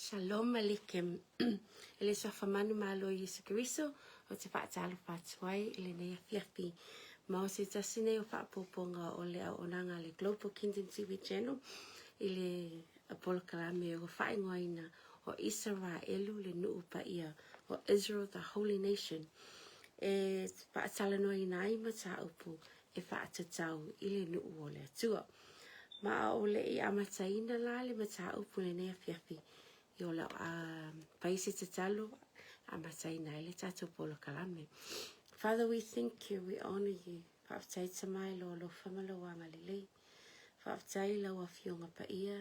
Shalom Aleichem. E le Suafa Manumalo o Iesu Keriso, ou te faatalofa atu ai i lenei afiafi. Ma o se tasi nei o faaopoopoga o le auaunaga a le Global Kingdom TV Channel i le polokalame ua faaigoaina o Isaraelu le nuu paia o Israel the Holy Nation e faatalanoaina ai mataupu e faatatau i le nuu o le Atua. Ma a o le i amataina la le mataupu i lenei afiafi, i o lau a fai se tatalo amataina ai le tatou polokalame. Father, we thank you, we honor you. Faafetai Tama i lou alofa ma lou agalelei. Faafetai i lau Afioga Paia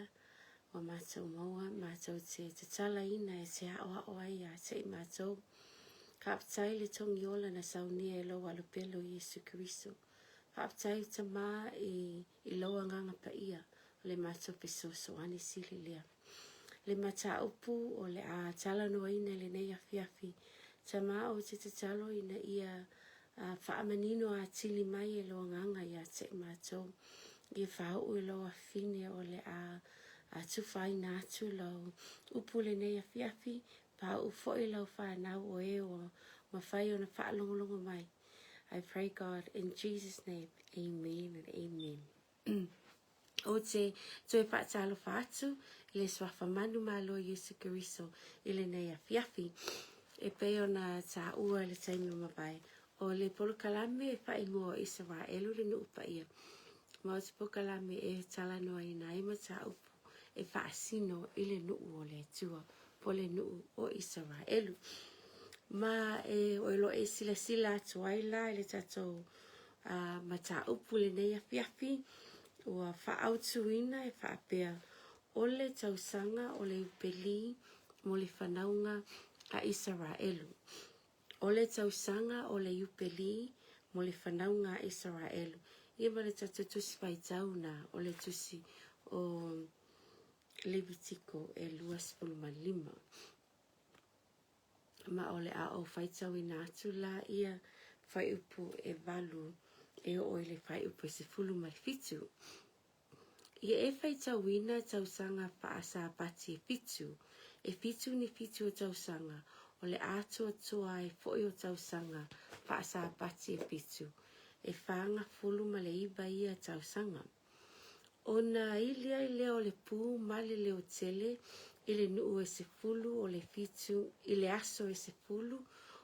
ua matou maua, matou te tatalaina e te aoao ai ia te i matou. Faafetai i le togi ola na saunia e lou Alopelo Iesu Keriso. Faafetai Tama i, i lou Agaga Paia o le matou fesoasoani sili lea. Le mataupu o le a talanoaina i lenei afiafi, Tama ou te tatalo ina ia faamanino atili mai e lou Agaga ia te i matou, ia faauu i lou afine o le a tufaina atu lau upu i lenei afiafi, faauu foi lau fanau o e ua mafai ona faalogologo mai. I pray God in Jesus name, amen and amen. Ou te toe faatalofa atu i le Suafa Manumalo Iesu Keriso i lenei afiafi. E pei ona taua i le taimi ua mavae, o le polokalame e faaigoa o Isaraelu le nuu paia, ma o se polokalame e talanoaina ai mataupu e faasino i le nuu o le Atua, po o le nuu o Isaraelu. Ma e o lo e silasila atu ai la i le tatou a mataupu i lenei afiafi, ua faaautuina e faapea, O le tausaga o le Iupeli mo le fanauga a Isaraelu. O le tausaga o le Iupeli mo le fanauga a Isaraelu. Ia ma le tatou tusi faitau na, o le tusi o Levitiko e 25. Ma o le a ou faitauina atu la ia fuaiupu e valu e oo i le fuaiupu e 17. Ia e faitauina tausaga faasapati e fitu, e fitu ni fitu o tausaga, o le atoatoa ai foi o tausaga faasapati e fitu, e 49 ia tausaga. Ona ili ai lea o le pū ma le leotele i le nuu e sefulu o le fitu i le aso e sefulu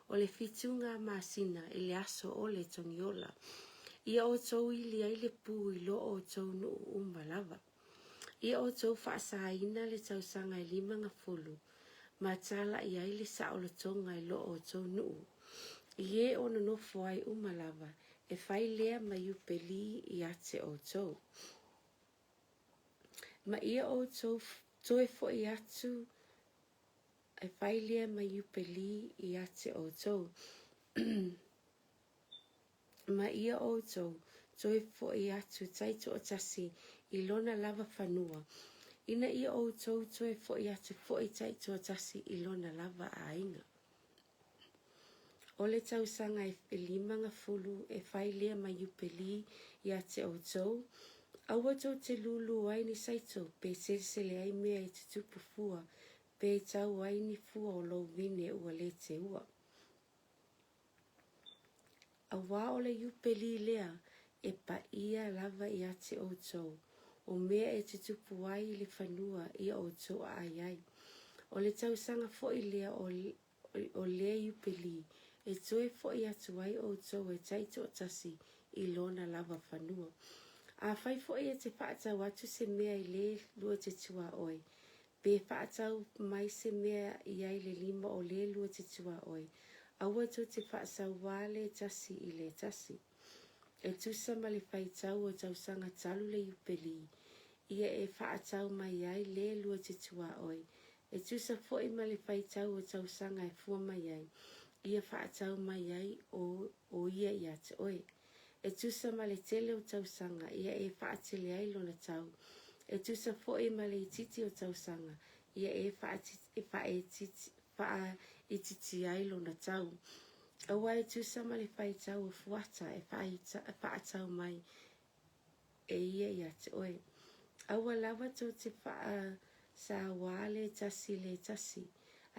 o le fituga masina i le aso o le togiola. Ia outou ili ai le pū i lo outou nuu uma lava. Ia outou faasaina le tausaga e 50 ma talai ai le saolotoga i lo outou nuu, i e o nonofo ai uma lava E fai lea ma Iupeli ia te outou. Ma ia outou toe foi atu, e fai lea ma Iupeli ia te outou. Ma ia outou toe foi atu taitoatasi i lona lava fanua, ina ia outou toe foi atu foi taitoatasi i lona lava aiga. O le tausaga e 50 e fai lea ma Iupeli ia te outou, aua tou te lūlū ai ni saito pe selesele ai mea e tutupu fua pe tau ai ni fua o lou vine ua le teua. Auā o le Iupeli lea e paia lava ia te outou, o mea e tutupu ai i le fanua ia outou aai ai. O le tausaga foi lea o, o le Iupeli, e toe foi atu ai outou e taitoatasi i lona lava fanua. Afai foi e te faatau atu se mea i le lua te tuaoi, Pe faatau mai se mea i ai le lima o le lua te tuaoi, aua tou te faasauā le tasi i le tasi. E tusa ma le faitau o tausaga talu le Iupeli, ia e fa'atau mai ai le lua te tuaoi, e tusa foi ma le faitau o tausaga e fua mai ai, ia fa'atau mai ai o, o ia iā te oe. E tusa ma le tele o tausaga, ia e fa'atele ai lona tau, e tusa foi ma le itiiti o tausaga, ia e fa'aitiiti ai lona tau. Aua e tusa ma le faitau o fuata e fa'atau mai e ia iā te oe. Aua lava tou te fa'asauā le tasi i le tasi,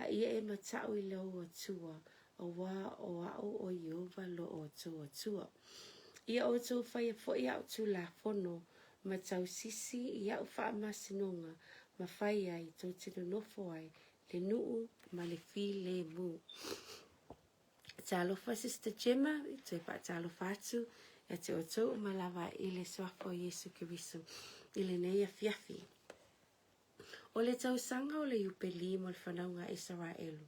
a ia e mata'u i lou Atua, auā o a'u o Ieova lo outou Atua. Ia outou faia fo'i a'u tulafono ma tausisi i a'u fa'amasinoga ma fai ai tou te nonofo ai le nu'u ma le filemu. Talofa Sister Gemma, i toe faatalofa atu ia te outou uma lava i le Suafa o Iesu Keriso i lenei afiafi. O le tausaga o le Iupeli mo le whanauga a Isaraelu,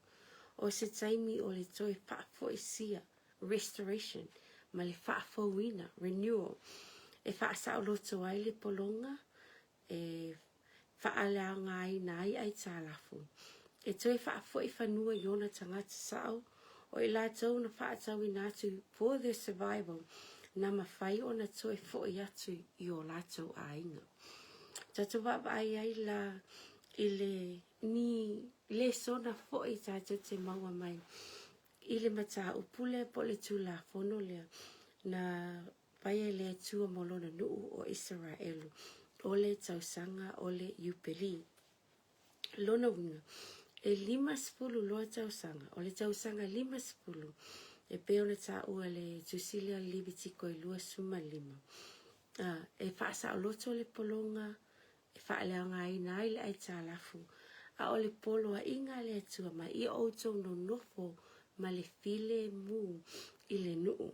o se taimi o le toe faafoisia, restoration, ma le faafouina, renewal, e faasaoloto ai le pologa, e faaleaogaina ai aitalafu, e toe faafoi fanua i ona tagata sao, o i latou na faatauina atu for their survival, na mafai ona toe foi atu i o latou aiga. Tatou vaavaai ai la i le ni lesona foi tatou te maua mai i le mataupu lea po o le Tulafono lea na Faia e le Atua mo Lona nuu o Isaraelu, o le tausaga o le Iupeli. Lona uiga, e 52 tausaga, o le tausaga 50, e pei ona taua e le Tusi lea o le Levitiko e 25, a, e faasaoloto le pologa, e faaleaogaina ai le aitalafu, a o le poloaiga a le Atua mai, ia outou nonofo ma le filemu i le nuu.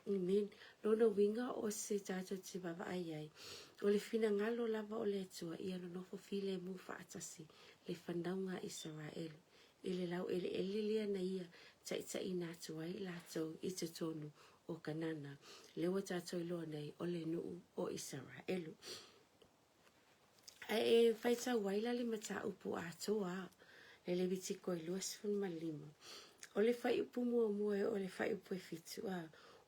Amen. Lona uiga o se tatou te vaavaai ai, o le finagalo lava o le Atua ia nonofo filemu faatasi le fanauga a Isaraelu i le laueleele lea na ia taitaiina atu ai i latou i totonu o Kanana, lea ua tatou iloa nei o le nuu o Isaraelu. Ae e faitau ai la le mataupu atoa le Levitiko e 25. O le fuaiupu muamua e o le fuaiupu e fitu a,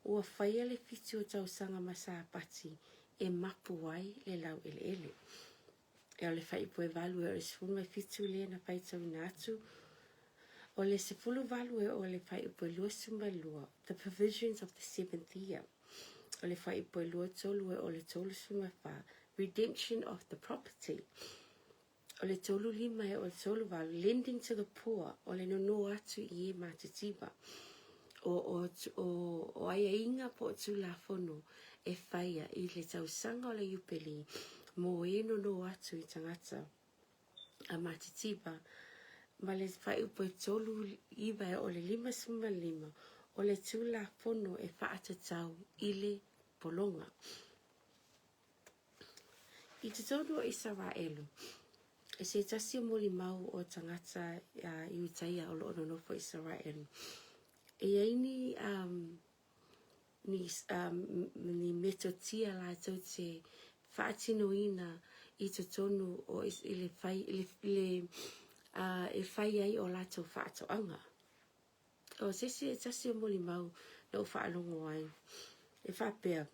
ua faia le fitu o tausaga ma Sapati e mapu ai le laueleele. E o le fuaiupu e valu e o le 17 lea na faitauina atu. O le 18 e o le fuaiupu e 22, the provisions of the seventh year. O le fuaiupu e 23 e o le 34, redemption of the property. O le 35 e o le 38, lending to the poor, o le nono atu i e mātitiba. O, o, o, o aiaiga po o tulafono e whaia i le tausaga o le Iupeli mō e nono atu i tangata a Matitiba ma le fuaiupu e 39 e o le 55 o le Tulafono e faatatau i le pologa. I totonu o Isaraelu, e se tasi o molimau o tagata Iutaia o lo o nonofo i Isaraelu, e i ai ni, um, ni, um, ni metotia latou te faatinoina i totonu o i le fai, i le, i le, uh, e fai ai o latou faatoaga. O se isi e tasi o molimau na ou faalogo ai, e faapea,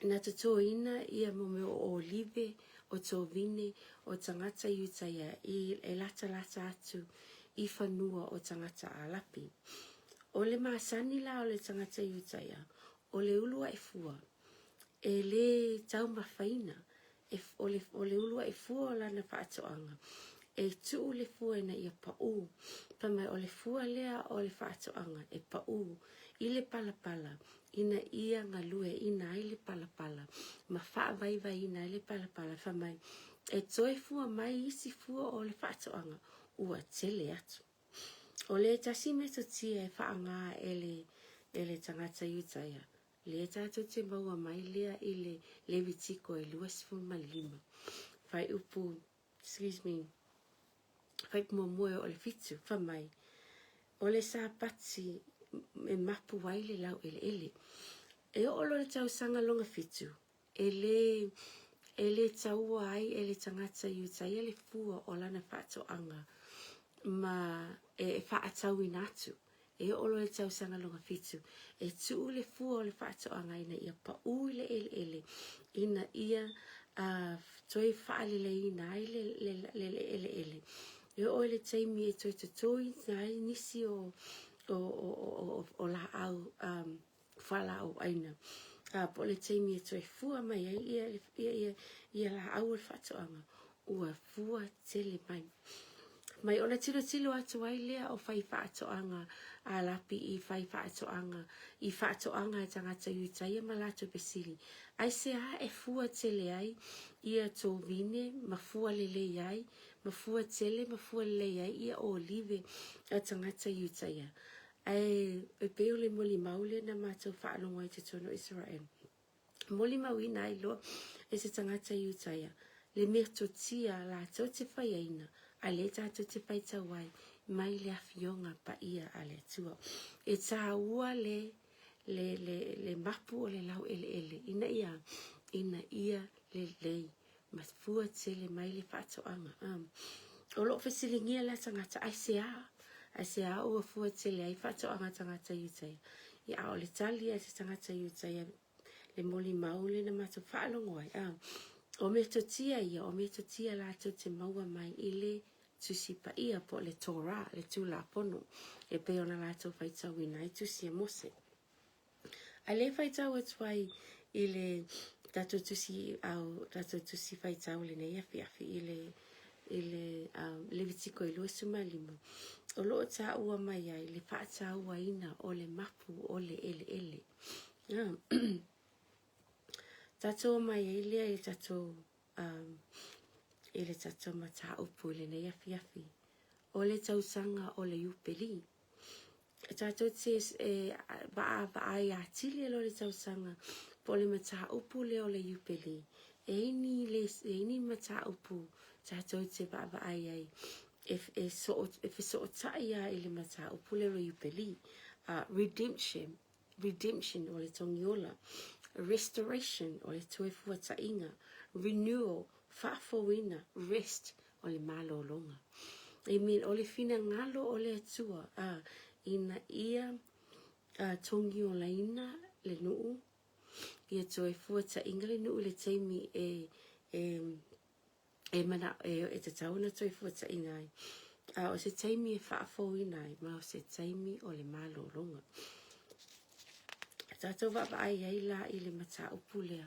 na totoina ia mo mea o olive, o tovine, o tagata Iutaia i e latalata atu i fanua o tagata Alapi. O le masani la o le tagata Iutaia, o le ulu aʻe fua, e lē taumafaina, e, o le, o le ulu aʻe fua o lana faatoaga, e tuu le fua ina ia paʻū. Fai mai, o le fua lea o le faatoaga e paʻū i le palapala ina ia galueaiina ai le palapala ma faavaivaiina ai le palapala, fai mai, e toe fua mai isi fua o le faatoaga ua tele atu. O le tasi metotia e faaaoga e le, e le tagata Iutaia, lea tatou te maua mai lea i le Levitiko e 25, fuaiupu, excuse me, fuaiupu muamua e oo i le fitu, fai mai, o le Sapati e mapu ai le laueleele. E oo loa le tausaga lona fitu, e lē, E le taua ai e le tagata Iutaia le fua o lana faatoaga ma e faatauina atu. E oo loa i le tausaga lona fitu, e tuu le fua o le faatoaga ina ia paū i le eleele ina ia toe faaleleiina ai le eleele. E oo i le taimi e toe totoina ai nisi o laau fualaau aina, po o le taimi e toe fua mai ai ia laau o le faatoaga, ua fua tele mai. Mai ona tilotilo atu ai lea o fai faatoaga a lapi i fai faatoaga i faatoaga a tagata Iutaia ma latou fesili, Aisea e fua tele ai ia tou vine ma fua lelei ai, ma fua tele ma fua lelei ai ia olive a tagata Iutaia? Ae e pei o le molimau lea na matou faalogo ai i totonu o Isaraelu. Molimauina ai loa e se tagata Iutaia le metotia latou te faiaina, a lea tatou te faitau ai mai le Afioga Paia a le Atua. E tāua le, le, le, le mapu o le laueleele ina ia, ina ia lelei ma fua tele mai le faatoaga. O lo o fesiligia la tagata, aisea? Aisea ua fua tele ai faatoaga tagata Iutaia? Ia, a o le tali a se tagata Iutaia, le molimau lea na matou faalogo ai, o metotia ia, o metotia latou te maua mai i le Tusi Paia po o le Torah, le Tulafono, e pei ona latou faitauina ai Tusi a Mose. A lea e faitau atu ai i le tatou tusi au tatou tusi faitau i lenei afiafi i le i le um, Levitiko e 25 o lo o taua mai ai le faatauaina o le mapu o le eleele. Ah. Tatou mai ai lea i tatou um, i le tatou mataupu i lenei afiafi o le tausaga o le Iupeli. Tatou te e vaavaai atili loa le tausaga po o le mataupu lea o le Iupeli. E i ai ni, le, e i ai ni mataupu tatou te vaavaai ai e, e, soo, e fesootai lava i le mataupu lea o le Iupeli. Redemption, redemption o le togiola, restoration o le toefuataiga, renewal, faafouina, rest o le malologa. Amen. O le finagalo o le Atua, a, ina ia a, togiolaina le nuu, ia toe fuataiga le nuu i le taimi e, e, e, mana, e, e tatau ona toe fuataiga ai. A o se taimi e faafouina ai, ma o se taimi o le malologa. Tatou vaavaai ai la i le mataupu lea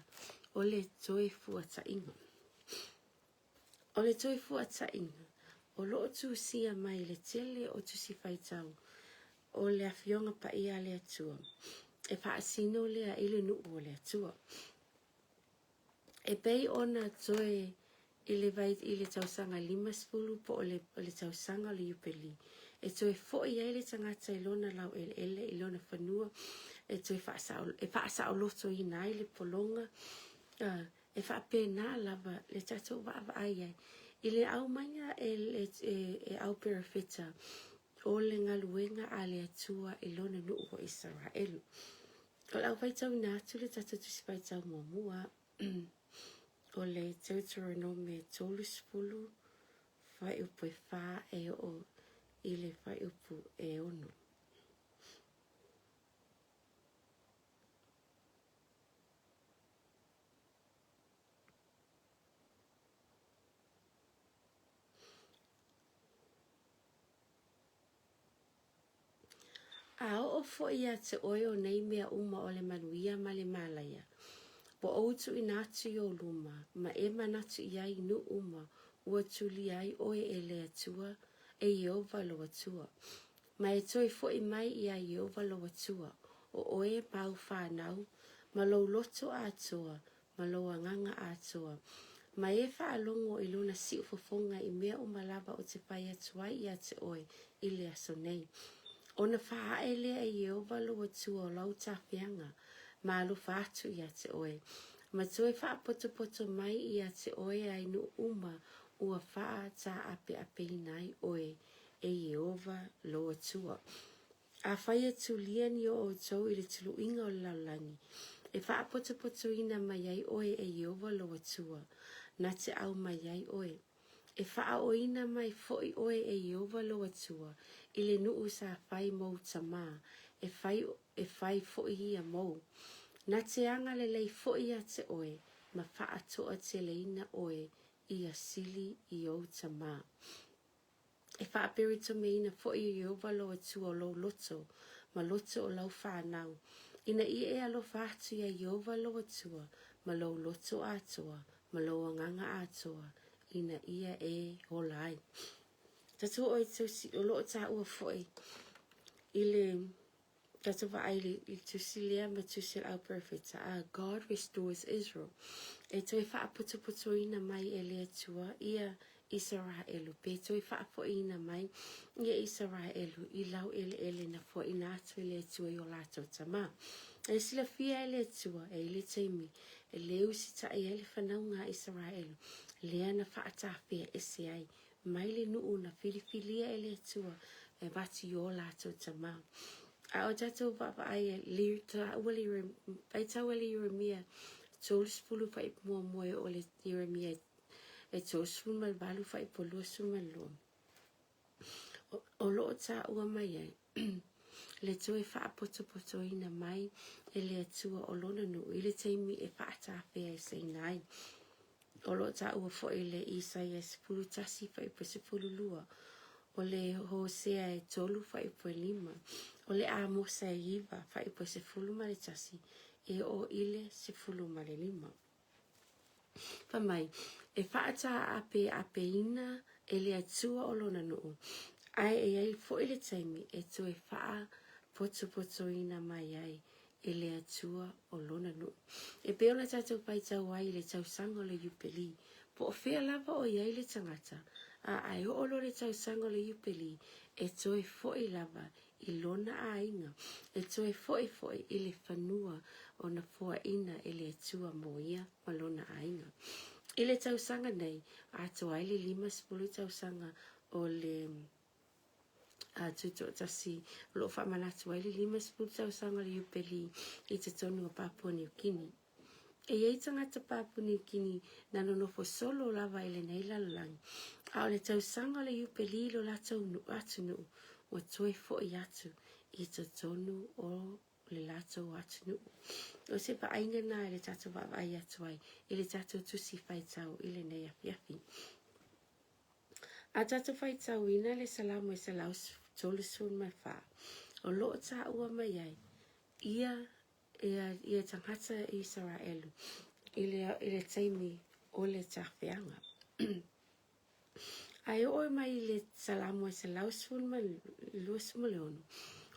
o le toe fuataiga. O le toefuataiga, o lo o tusia mai le tele o tusi faitau o le Afioga Paia a le Atua, e faasino lea i le nuu o le Atua. E pei ona toe i le, vai, i le tausaga 50 po o le, o le tausaga o le Iupeli, e toe foi ai le tagata i lona laueleele, i lona fanua, e toe faasao, e faasaolotoina ai le pologa, E faapena lava le tatou vaavaai ai i le aumaiga e, e, e, e au perofeta o le galuega a le Atua i lona nuu o Isaraelu. O le au faitauina atu le tatou tusi faitau muamua o le Deuteronome 30 fuaiupu e 4 e oo i le fuaiupu e 6. A oo foi ia te oe o nei mea uma o le manuia ma le mālaia, ua ou tuuina atu i ou luma, ma e manatu i ai i nuu uma ua tulia ai oe e le Atua, e Ieova lou Atua. Ma e toe foi mai iā Ieova lou Atua, o oe ma au whānau, ma lou loto atoa, ma lou agaga atoa. Ma e faalogo i lona siufofoga i mea uma lava ou te fai atu ai ia te oe i le aso nei. Ona faaee lea e Ieova lou Atua o lau tafeaga, ma alofa atu ia te oe, ma toe faapotopoto mai ia te oe ai nuu uma ua faataapeapeina ai oe e Ieova lou Atua. Afai e tulia ni o outou i le tuluiga o le lalolagi, E faapotopotoina mai ai ʻoe e Ieova lou Atua, na te ʻau mai ai ʻoe. E faaoina mai foʻi ʻoe e Ieova lou Atua i le nuʻu sa fai mou tamā, e fai, e fai foʻi ia mou. Na te agalelei foʻi ia te ʻoe, ma faatoateleina ʻoe ia sili i ou tamā. E faaperitomeina foʻi e Ieova lou Atua o lou loto, ma loto o lau whanau, ina ia e alofa atu iā Ieova lou Atua ma lou loto atoa, ma lou agaga atoa, ina ia e ola ai. Tatou ʻoe tusi, o loo taua foʻi i le tatou vaai i le tusi lea ma tusi o le au perofeta a God restores Israel. E toe faapotopotoina mai e le Atua ia Isaraelu, pe toe faafoʻiina mai ia Isaraelu i lau eleele na foaina atu e le Atua i o latou tamā. E silafia e le Atua, e i le taimi e le usitaʻi ai le fanauga a Isaraelu, lea na faatafea ese ai mai le nuu na filifilia e le Atua e avatu i o latou tamā. A o tatou vaavaai e le taua le faitau e le Ieremia 30 fuaiupu muamua e oo i le Ieremia e 38 fuaiupu 22. O loo taua mai ai le toe faapotopotoina mai e le Atua o lona nuu i le taimi e faatafeaeseina ai. O loo taua foi le Isaia 11 fuaiupu 12, o le Hosea e 3 fuaiupu 5, o le Amosa e 9 fuaiupu 11 e oo i le 15. Fai mai, e faataapeapeina e le Atua o lona nuu, ae e i ai foi le taimi e toe faapotopotoina mai ai e le Atua o lona nuu. E pei ona tatou faitau ai i le tausaga o le Iupeli, po o fea lava o i ai le tagata, a ae oo loa le tausaga o le Iupeli, e toe foi lava i lona aiga, e toe foi foi i le fanua o na foaina e le Atua mo ia ma lona aiga. I le tausaga nei, atoa ai le 50 tausaga o le Tutoatasi, o lo o faamanatu ai le 50 tausaga o le Iupeli i totonu o Papua Niu Kini. E i ai tagata Papua Niu Kini na nonofo solo lava i lenei lalolagi, a o le tausaga o le Iupeli i lo latou atunuu ua toe foi atu i totonu o le latou atunuu. O se vaaiga na i le tatou vaavaai atu ai i le tatou tusi faitau i lenei afiafi. A tatou faitauina le Salamo e 134, o loo taua mai ai ia ia tagata Isaraelu i le taimi o le tafeaga. Ae oo mai i le Salamo e 126,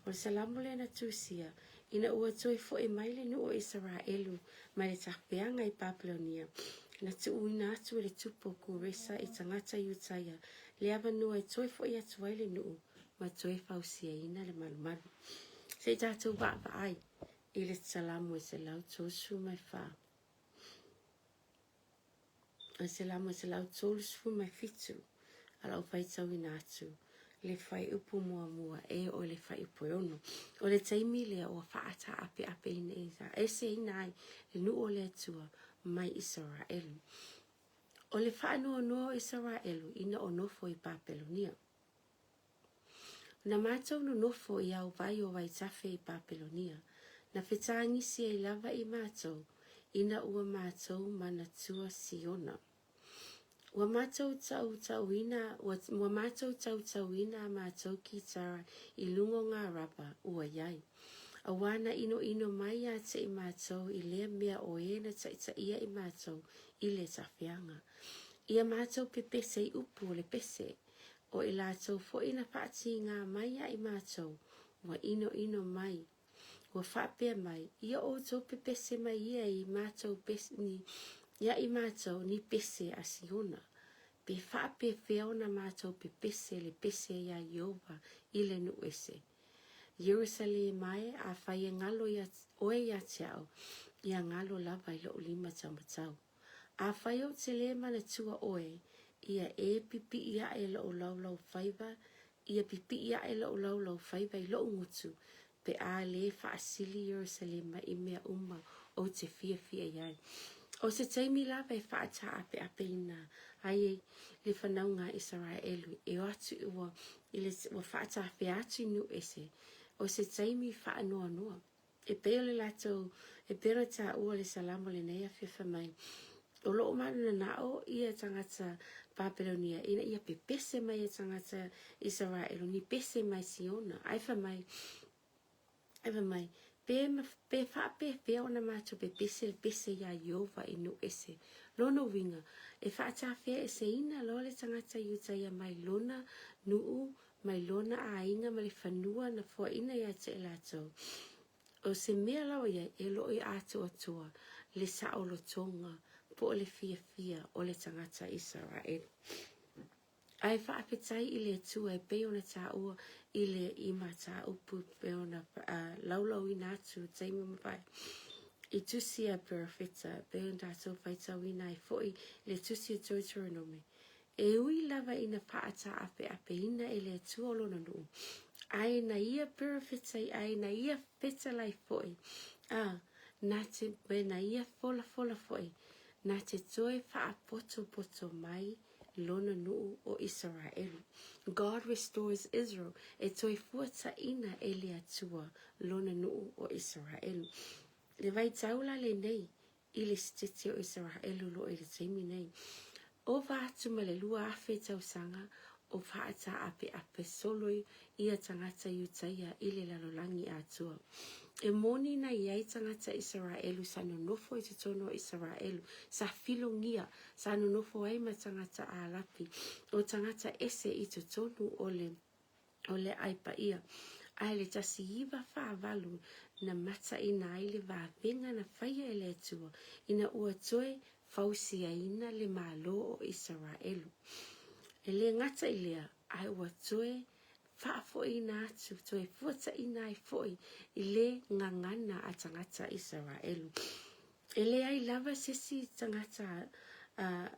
o le Salamo lea na tusia ina ua toe foʻi mai le nuu o Isaraelu mai le tafeaga i Papelonia, na tuuina atu e le tupu o Kuresa i tagata Iutaia le avanoa e toe foʻi atu ai le nuu ma toe fausiaina le malumalu. Se i tatou vaavaai i le Salamo e 134. O le Salamo e 137, a lau faitauina atu le fuaiupu muamua e oo i le fuaiupu e ono. O le taimi lea ua faataapeapeina eseina ai le nuu o le Atua mai Isaraelu. O le faanoanoa o Isaraelu ina o nofo i Papelonia. Na matou nonofo i auvai o Vaitafe i Papelonia, na fetagisi ai lava i matou ina ua matou manatua Siona. Ua matou tautauina, ua matou tautauina a matou kitara i luga o ngā raba ua i ai. Auā na inoino mai ia te i matou i lea mea o e na taitaia i matou i le tafeaga. Ia matou pepese i upu o le pese, O i latou foi na faatīgā mai iā i matou, ua inoino mai, ua faapea mai, Ia outou pepese mai ia i matou pese, ni, iā i matou ni pese a Siona. Pe faapefea ona matou pepese le pese iā Ieova i le nuu ese. Ierusalema e, afai e galo ia, oe ia te au, ia galo lava i lou lima taumatau. Afai ou te lē manatua ʻoe, ia e pipiʻi aʻe loʻu laulaufaiva, ia pipiʻi aʻe loʻu laulaufaiva i loʻu gutu, pe a lē faasili Ierusalema i mea uma Ou te fiafia i ai. O se taimi lava e faataapeapeina ai le fanauga a Isaraelu e o atu ua i le ua faatafea atu i nuu ese, o se taimi faanoanoa. E pei o le latou, e pei ona taua le Salamo lenei afiafi mai, o lo o mananao ia tagata Papelonia ina ia pepese mai e tagata Isaraelu ni pese mai Siona. Ae fai mai, Ae fai mai, Pe, pe faapefea ona matou pepese le pese iā Ieova i nuu ese? Lona uiga, e faatafeaeseina loa le tagata Iutaia mai lona nuu, mai lona aiga ma le fanua na foaina ia te i latou. O se mea lava ia e lo o i atoatoa le saolotoga po o le fiafia o le tagata Isaraelu. Ae faafetai i le Atua e pei ona taua i le i mataupu e pei ona laulauina atu i taimi ua mavae i tusi a Perofeta e pei ona tatou faitauina ai foi le tusi o Deuteronome. E ui lava ina faataapeapeina e le Atua o lona nuu, ae na ia perofeta ae na ia fetalai foi, a, na te, na ia folafola foi, na te toe faapotopoto mai lona nuu o Isaraelu. God restores Israel, e toe fuataina e le Atua lona nuu o Isaraelu. Le vaitau la lenei i le sitete o Isaraelu lo i le taimi nei. Ova atu ma le 2000 tausaga o faataapeape solo ia tagata Iutaia i le lalolagi atoa. E moni na i ai tagata Isaraelu sa nonofo i totonu o Isaraelu, sa filogia Sa nonofo ai ma tagata Ālapi, o tagata ese i totonu o le o le ai paia. Ae le 1948 na mataina ai le vavega na faia e le Atua ina ua toe fausiaina le Malo o Isaraelu. E le gata i lea, ae ua toe faafoiina atu, toe fuataina ai foi i le gagana a tagata Isaraelu. E leai lava se isi tagata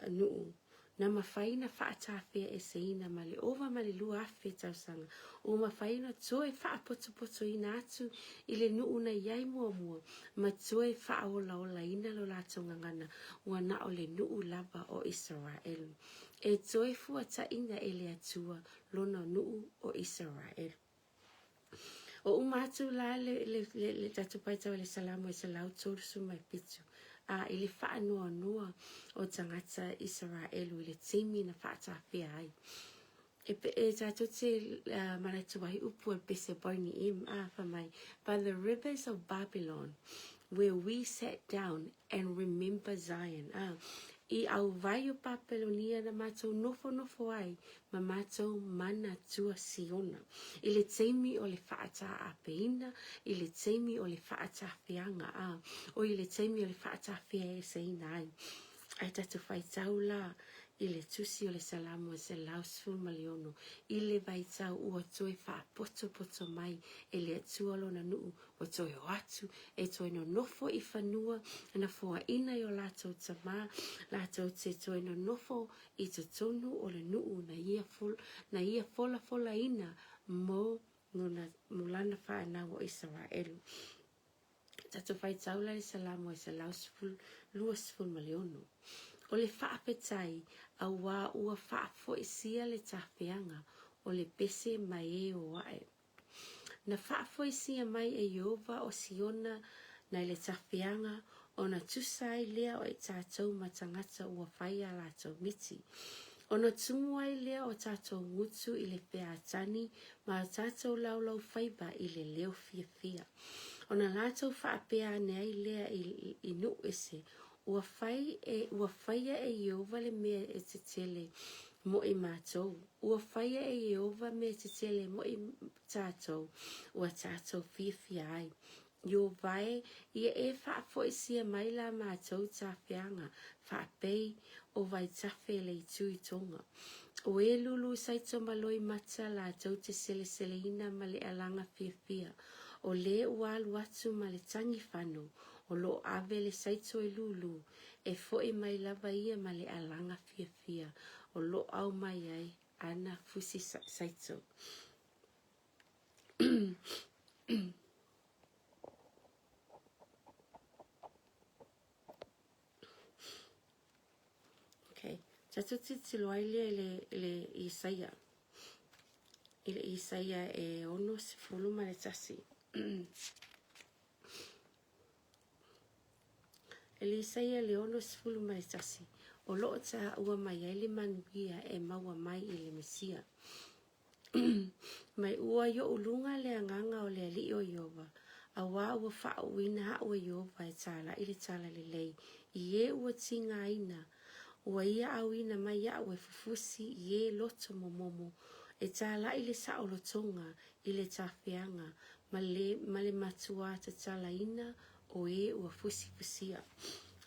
nuu na mafai ona faatafeaeseina ma le ova ma le 2000 tausaga ua mafai ona toe faapotopotoina atu i le nuu na i ai muamua ma toe faaolaolaina lo latou gagana ua na o le nuu lava o Isaraelu e toe fuataina e le Atua lona nuu o Isaraelu. O uma atu la le, le, le, le tatou paitau i le Salamo e 137, a i le faanoanoa o tagata Isaraelu i le taimi na faatafea ai. E, e tatou te uh, manatu ai upu a Pese Boney M, a fa mai, by the rivers of Babylon, where we sat down and remember Zion, a i auvai o Papelonia na matou nofonofo ai ma matou manatua Siona, i le taimi o le faataapeina, i le taimi o le faatafeaga, a, o i le taimi o le faatafeaeseina ai. Ae tatou faitau la i le tusi o le Salamo e 116, i le vaitau ua toe faapotopoto mai e le Atua lona nuu Ua toe o atu e toe nonofo i fanua na foaina i o latou tamā, latou te toe nonofo i totonu o le nuu na ia, na ia folafolaina mo, lona, mo lana whanau o Isaraelu. Tatou faitau la le Salamo e 126. O le faafetai auā ua faafoisia le tafeaga o le pese mai e o ae. Na faafoisia mai e Ieova o Siona nai le tafeaga, ona tusa ai lea o i tatou ma tagata ua fai a latou miti. Ona tumu ai lea o tatou gutu i le featani ma o tatou laulaufaiva i le leo fiafia. Ona latou faapea ane ai lea i, i nuu ese, Ua fai e, ua faia e Ieova le mea e tetele mo i matou. Ua faia e Ieova mea tetele mo i tatou, ua tatou fiafia ai. Ieova e, ia e faafoisia mai la matou tafeaga, faapei o vaitafe le itu i Tonga. O e lulu saito ma loimata latou te seleseleina ma le alaga fiafia, o le ua alu atu ma le tagifano, O lo o ave le saito e lūlū, e foʻi mai lava ia ma le alaga fiafia o lo o au mai ai ana fusi saito. Tatou tilotilo ai lea i le, i le Isaia. I le Isaia e 61. I le Isaia le 61, o lo o taua mai ai le manuia e maua mai i le Mesia. Mai ua i oʻu luga le agaga o le Alii o Ieova, auā ua faauuina aʻu e Ieova e tālaʻi le tala lelei i e ua tigaina, ua ia auina mai aʻu e fufusi i e loto momomo, e tālaʻi le saolotoga i le tafeaga ma le, ma le matuā tatalaina o e ua fusifusia.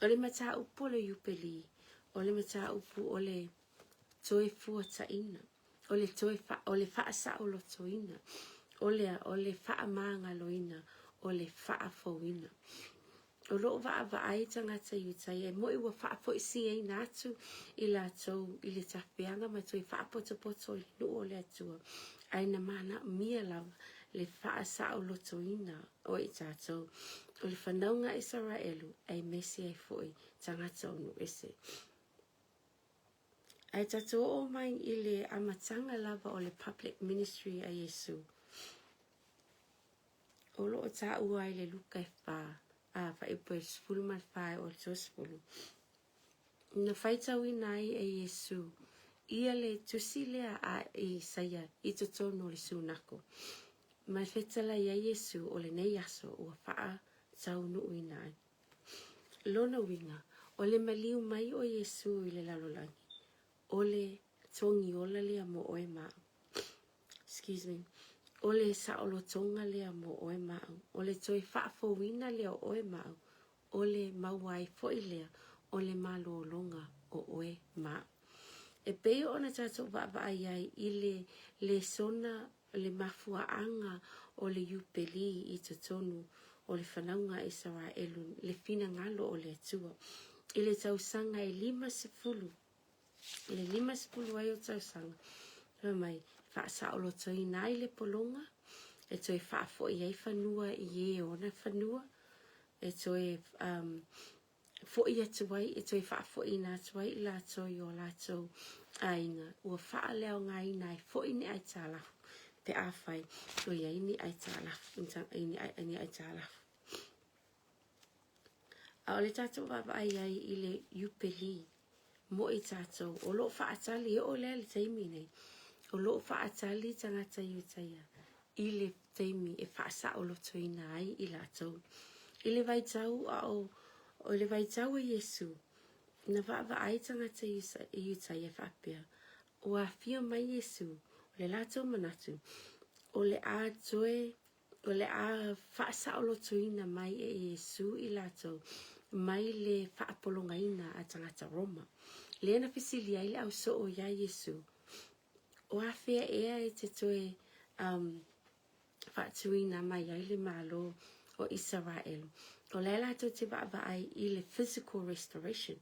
O le mataupu o le Iupeli, o le mataupu o le toe fuataʻina. o le toe fa, o le faasaolotoina, o le, o le faamagaloina, o le faafouina. O lo o vaavaai tagata Iutaia e moʻi ua faafoisiaina atu i latou i le tafeaga ma toe faapotopoto i le nuu o le Atua, ae na manaomia lava le faasaolotoina o i tatou, o le fanauga a Isaraelu, aemaise ai foi tagata o nuu ese. Ae tatou oo mai i le amataga lava o le public ministry a Iesu, o lo o taua ai le Luka e 4, a faaiupu e 14 e oo i le 30, na faitauina ai e Iesu ia le tusi lea a Isaia i totonu o le sunako. Ma e fetalai ai Iesu o lenei aso ua faataunuuina ai. Lona uiga, o le maliu mai o Iesū i le lalolagi, o le togi ola lea mo oe ma au. Excuse me. O le saolotoga lea mo oe ma au. O le toe faafouina lea o oe ma au. O le maua ai foi lea o le malologa o oe ma au. E pei ona tatou vaavaai ai i le lesona le mafuaaga o le Iupeli i totonu o le fanauga a Isaraelu, le finagalo o le Atua. I le tausaga e 50, le 50 ai o tausaga, fai mai, faasaolotoina ai le pologa, e toe faafoi ai fanua i e ona fanua, e toe um, foʻi atu ai, e toe faafoʻiina atu ai i latou i o latou aiga, ua faaleaogaina ai foi ni aitalafu pe afai o i ai ni aitalafu, ni aitalafu. A o le tatou vaavaai ai i le Iupeli mo i tatou, o lo o faatali, e oo lea i le taimi nei, o lo o faatali tagata Iutaia i le taimi e faasaolotoina ai i latou. I le vaitau a o, o le vaitau o Iesu, na vaavaai tagata Iutaia faapea, ua afio mai Iesu, o le latou manatu, o le a toe, o le a faasaolotoina mai e Iesu i latou mai le faapologaina a tagata Roma. Lea na fesili ai le ausoo iā Iesu, O afea ea e te toe um, faatuina mai ai le Malo o Isaraelu? O la e latou te vaavaai i le physical restoration.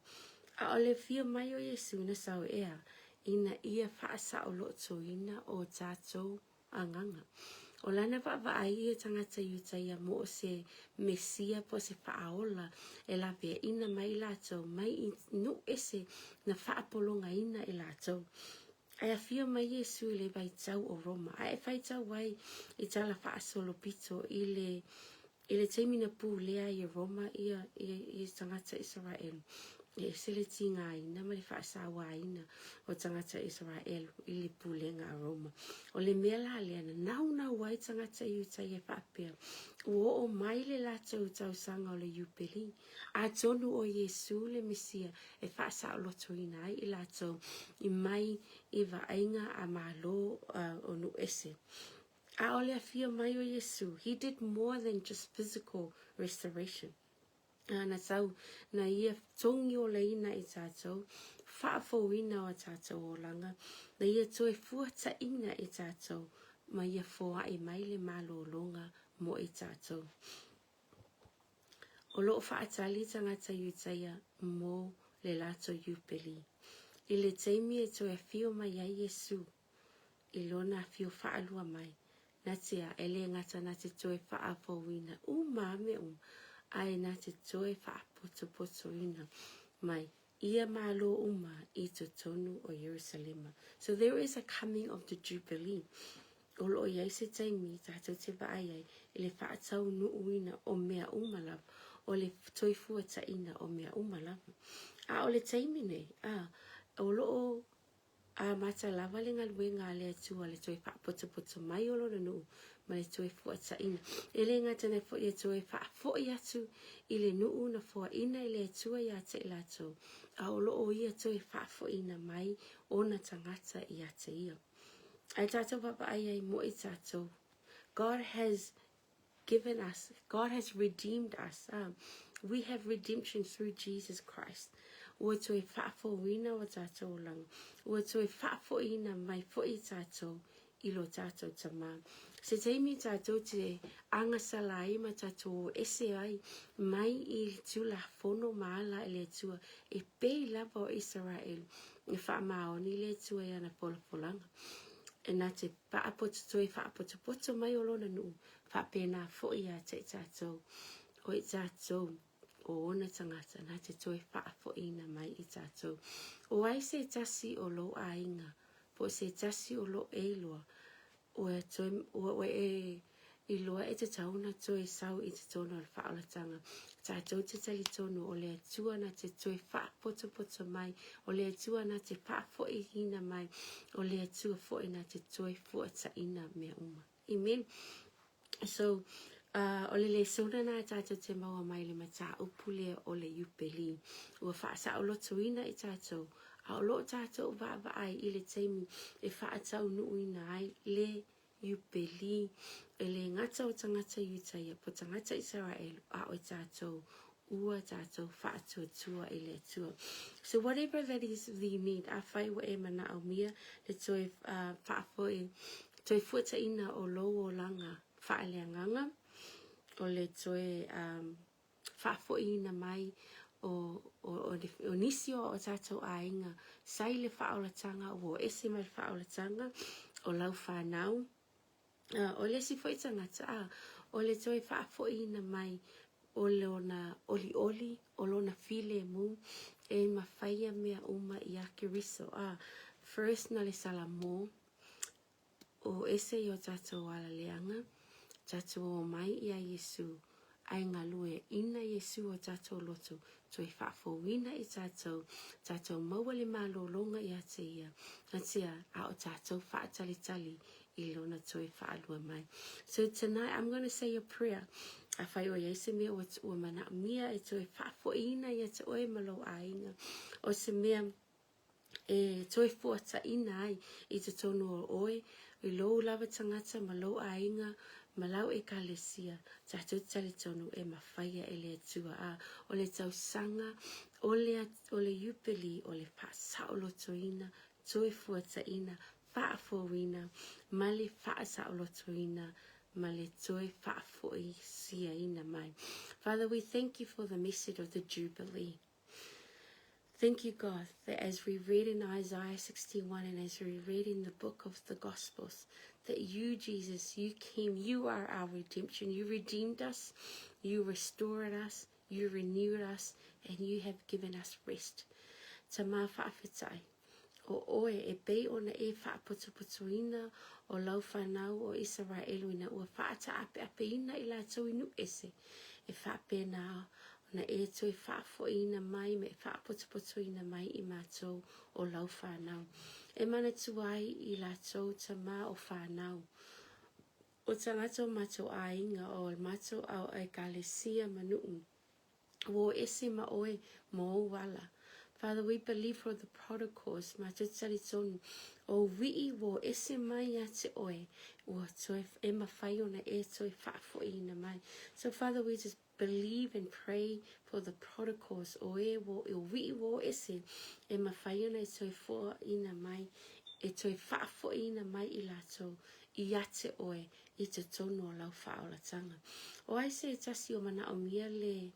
A o le afio mai o Iesu na sau ea ina ia faasaolotoina o tatou agaga. O lana vaavaai ia tagata Iutaia mo o se Mesia po o se Faaola e laveaina mai i latou mai i nuu ese na faapologaina e latou. Ae afio mai Iesu i le vaitau o Roma, ae e faitau ai i tala faasolopito i le I le taimi na pulea ai e Roma ia, ia, ia tagata Isaraelu, e ese le tigaina ma le faasauaina o tagata Isaraelu i le pulega a Roma. O le mea la lea na naunau ai tagata Iutaia e faapea, ua oo mai le latou tausaga o le Iupeli, atonu o Iesu le Mesia e faasaolotoina ai i latou i mai i vaaiga a Malo uh, o nuu ese. A o le afio mai o Iesu, he did more than just physical restoration. A na tau, na ia togiolaina i tātou, faafouina o tātou olaga, na ia toe fuataʻina i tātou, ma ia foaʻi mai le malologa mo i tātou. O lo o faatali tagata Iutaia mo le latou Iupeli. I le taimi e toe afio mai ai Iesu, i lona afio faalua mai, na te a, e le gata na te toe faafouina uma a mea uma, ae na te toe faapotopotoina mai. Ia Malo uma i totonu o Ierusalema. So there is a coming of the Jubilee. O lo o i ai se taimi tātou te vaai ai i le faataunuuina o mea uma lava, o le toe fuataina o mea uma lava. A o le taimi nei, a, o lo o Amata lava le galuega a le Atua le toe faapotopoto mai o lona nuu ma le toe fuataina. E le gata nei foi e toe faafoi atu i le nuu na foaina e le Atua ia te i latou, a o lo o ia toe faafoiina mai ona tagata ia te ia. Ae tatou vaavaai ai mo i tatou. God has given us, God has redeemed us. We have redemption through Jesus Christ. Ua toe faafouina o tātou olaga. Ua toe faafoiina mai foi i tātou i lo tātou tamā. Se taimi tātou te agasala ai ma tātou o ese ai mai i tulafono ma ala i le Atua e pei lava o Israel e faamaoni le Atua i ana folafolaga. E nā te Faapoto toe faapotopoto mai o lona nuu, faapena foi ia te i tatou, o i tatou o ona tagata, na te toe faafoiina mai i tatou. O ai se tasi o lou aiga, po o se tasi o lo e iloa, ua toe, ua, ua e iloa e tatau ona toe sau i totonu o le faaolatanga. Tatou te talitonu o le Atua na te toe faapotopoto mai, o le Atua na te faafoiina mai, o le Atua foi na te toe fuataina mea uma. Amen. So, o le lesona na tatou te maua mai le mataupu lea o le Iupeli. Ua faasaolotoina i tatou, a o lo o tatou vaavaai i le taimi e faataunuuina ai le Iupeli, e le gata o tagata Iutaia po tagata Isaraelu, a o tatou ua tatou faatuatua i le Atua. So whatever that is the need, afai ua e manaomia le toe faafoi, toe fuataina o lou olaga faaleagaga, o le toe faafoiina mai o, o, o, o nisi o o tatou aiga sa i le faaolatanga ua o ese mai le faaolatanga o lau whanau. O le isi foi tagata, a, o le toe faafoiina mai o lona olioli, o lona filemu, e mafaia mea uma ia Keriso. A, first na le Salamo, O ese i o tatou ala leaga, tatou o mai ia Iesu, ae galue ina Iesu o tatou loto, toe faafouina i tatou, tatou maua le malologa ia te ia, na tia, a o tatou faatalitali i lona toe faalua mai. So tonight I'm going to say a prayer. Afai o iai se mea ua, ua manaomia e toe faafoiina ia te oe ma lou aiga, o se mea e toe fuataina ai i totonu o oe, i lou lava tagata ma lou aiga ma lau ekalesia, tatou te talitonu e mafaia e le Atua. A, o le tausaga, o le, o le Iupeli, o le faasaolotoina, toe fuataina, faafouina, ma le faasaolotoina, ma le toe faafoisiaina mai. Father, we thank you for the message of the Jubilee. Thank you, God, that as we read in Isaiah 61 and as we read in the book of the Gospels, that you, Jesus, you came, you are our redemption. You redeemed us, you restored us, you renewed us, and you have given us rest. Tama whaawhitai. O oe e pei ona e faapotopotoina o lau whanau o Isaraelu ina ua faataapeapeina i latou i nuu ese, e faapena ona e toe faafoiina mai me e faapotopotoina mai i matou o lau whanau. E manatua ai i latou tama o whanau, o tagata o matou aiga o matou ao ekalesia ma nuu. Ua o ese ma oe ma ou ala. Father, we believe for the protocols, matou te talitonu, o wii ua o ese mai ia te oe, ua toe, e mawhai ona e toe faafoiina mai. So Father, we just believe and pray for the protocols, o e wo, o wii ua o ese, e mawhai ona e toe foaina mai, e toe faafoiina mai i latou, ia te oe, i totonu o lau faaolatanga. O ai se tasi o manaomia le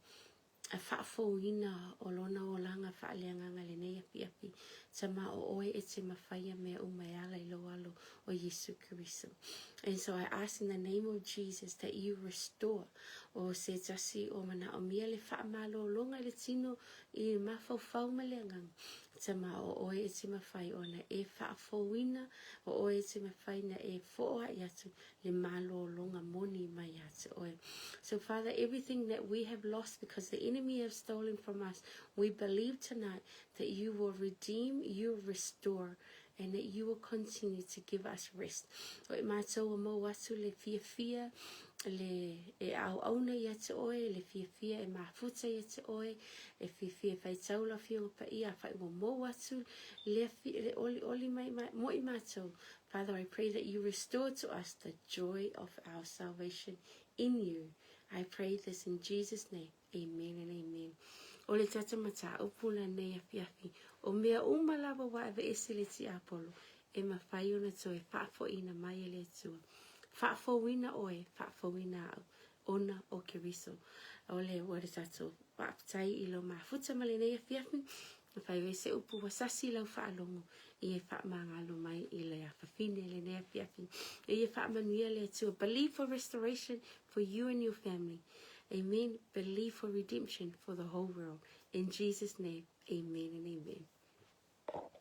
Faafouina o lona olaga faaleagaga i lenei afiafi. Tama o oe e te mafaia mea uma e ala i lou alo o Iesu Keriso. And so I ask in the name of Jesus that you restore o se tasi o manaomia le faamalologa i le tino i mafaufau ma le agaga. Tama o oe e te mafai ona e faafouina, o oe e te mafai na e foai atu le malologa moni mai ia te oe. So Father, everything that we have lost because the enemy has stolen from us, we believe tonight that you will redeem, you will restore, and that you will continue to give us rest. O e mātou o mau atu le fiafia, le e auauna ia te oe, le fiafia e mafuta ia te oe, e fiafia e whaitau la fionga paia, a whai ua mou atu, le, le oli oli mai, mai, mo i mātou. Father, I pray that you restore to us the joy of our salvation in you. I pray this in Jesus' name. Amen and amen. O le tata mataupu lenei afiafi, o mea uma lava ua aveese le tiapolo, e mafai ona toe faafoiina mai e le Atua. Faafouina oe, faafouina au, ona o Keriso. O le ua le tatou faafetai i lou mafuta ma lenei afiafi, Afai ai se upu ua sasi i lau faalogo, ia e faamagalo mai i le afafine lenei afiafi. Ia faamanuia le Atua. Believe for restoration for you and your family. Amen. Believe for redemption for the whole world. In Jesus' name, amen and amen.